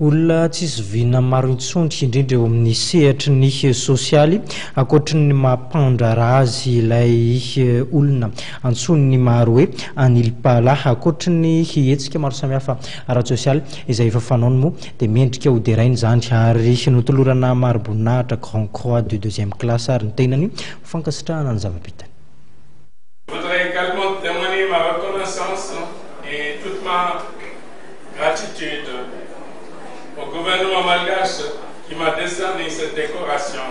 Olona tsisy vina maro intsony, indrindra eo amin'ny sehatry ny sosialy, ankoatry ny maha mpandraharaha azy ilay olona antsoin'ny maro hoe Anil Pala. Ankoatry ny hetsika maro samihafa ara-tsosialy izay efa fanaony moa dia mendrika ho deraina izany ary notolorana mari-boninahitra Grand Croix de deuxième classe ary ny tenany ho fankasitrahana ny zava-bitany. Je voudrais également témoigner ma reconnaissance et toute ma gratitude au gouvernement malgache qui m'a décerné cette décoration.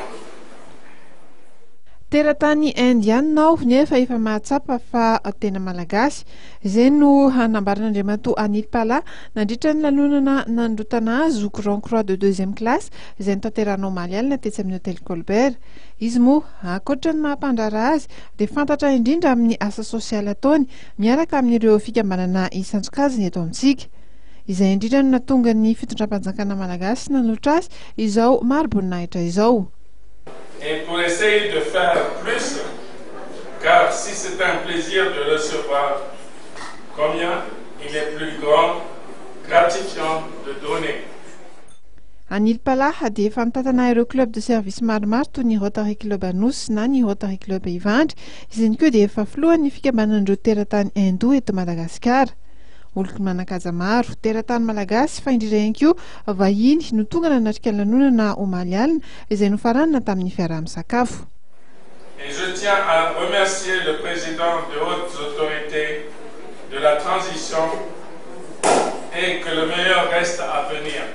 Teratany indianina aho nefa efa mahatsapa fa tena malagasy. Izay no nambaran'Andriamatoa Anil Pala nandritra ny lanonana nanolotana azy ho Grand Croix de deuxième classe izay notanterahina omaly alina tetsy amin'ny Hôtel Colbert. Izy moa, ankoatra ny maha mpandraharaha azy, dia fantatra indrindra amin'ny asa sosialy ataony miaraka amin'ireo fikambanana isan-tsokajiny eto amintsika. Izay indrindra no nahatonga ny fitondram-panjakana malagasy nanolotra azy izao mari-boninahitra izao. Et pour essayer de faire plus, car si c'est un plaisir de recevoir, combien il est plus grand gratifiant de donner. Anil Palaha dia efa nitantana ireo club de service maromaro toy ny Rotary Club Anosy na ny Rotary Club Ivandry. Izy ihany koa dia efa filohan'ny fikambanan'ireo teratany Hindou eto Madagasikara. Olon-manan-kaja maro, teratany malagasy fa indrindra ihany koa vahiny no tonga nanatrika ny lanonana omaly alina izay nofaranana tamin'ny fiaraha-misakafo. Et je tiens à remercier le président de hautes autorités de la transition et que le meilleur reste à venir.